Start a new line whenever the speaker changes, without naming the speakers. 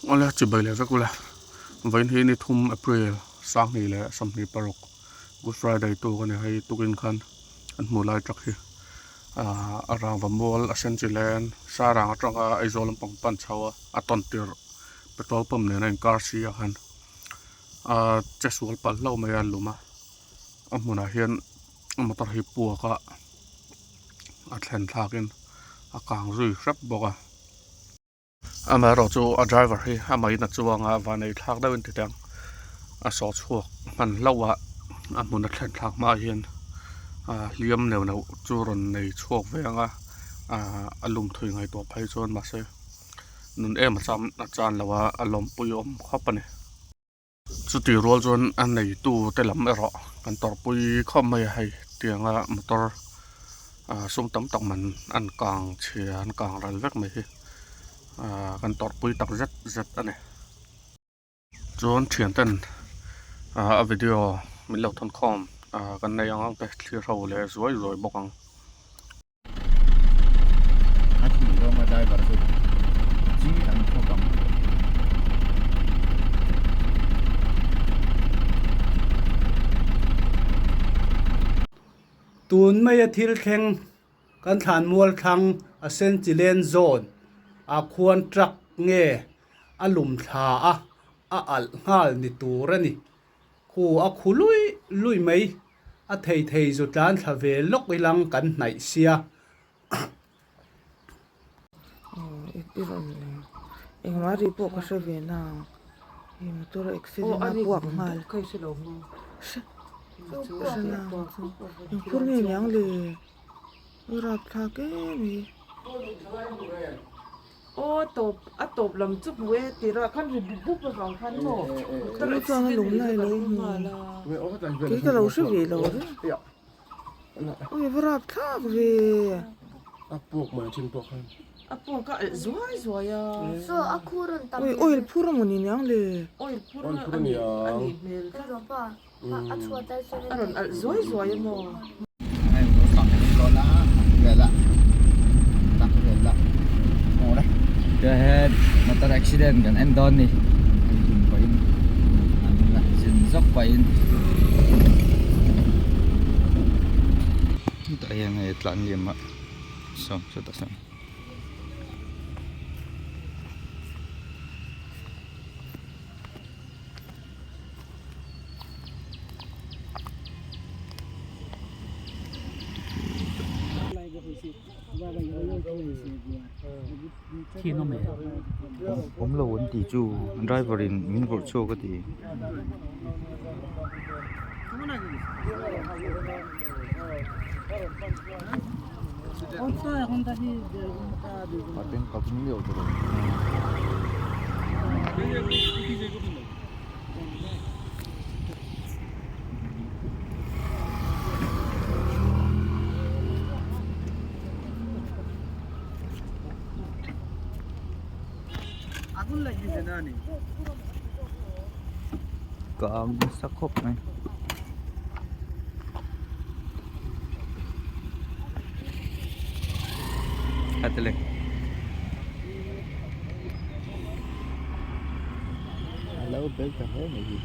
Awle chibai leh vek ula vawiin hi ni thum April sanghnih leh 26 Good Friday tuk a ni hei tukin khan an hmuh lai tak hi ahh a rangva mual a sen chi len sarang atanga Aizawl lampang pan chho a a tawn tirh petrol pump nen a inkar si ah khan ahh che sual palh hlauh mai a lum a a hmunah hian motor hi puak a a thlen thlakin a kang zui hrep bawk a. Amaherawh chu a driver hi a main a chuang a vanei thlak deuhin ti teh ang a saw chhuak hman hlauh a a hmun a thlen thlak hma hian ah hliam neuh neuh chu rawn nei chhuak ve ang a ah a lum thui ngaihtuah phei chuan mahse nun em a cham a chan lo a a lawmpui awm khawp a ni. Chuti rual chuan a neitu te lam erawh kan tawrhpui khawp mai a hei tianga motor ah sum tam tak man an kang chhia an kang ral vek mai hi ah kan tawrhpui tak zet zet a ni. Chuan thian ten ah a video min lo thawn khawm ah kan nei ang ang te thlir ho leh zuai zuai bawk ang.
A thih zawnga driver chu chi an khawp ang.
Tun maia thil thleng kan thlan mual thlang a Senchilen zone ah khuan truck nge a lum thla a, a alh nghal ni tur a ni. Khu a khu lui lui mai. A thei thei zu tlan thla ve lawk ilang kan hnaih sia.
Engmah ri pawh ka hre ve na hei motor accident a puak nghal hre na eng phur nge niang le rapthlak em mai.
Aw tawp a tawp lam chu hmu e tirah khan ri bup bup avang khan maw
Tuna chuan a lung lai lo hmu kei ka lo hre ve lo reng ui va rap thlak ve
a puak mai thin pawh khan
a puak a alh zuai zuai a
saw a khu rawn tam
ui oil phur a mawni niang le
oil phur a ni a nih hmel
a chhuat ai chuan
a rawn alh zuai zuai a maw.
Hehe motor accident kan en dawn ni zin pahin an zin zawk pahin hetah hian hei tlan liam a saw sawtah sawn. Awm lo an tih chu driver in min vawrh chhuak a ti. Ka ang nasa khawp mai. Atele.
Alo bel ta hle mai hi.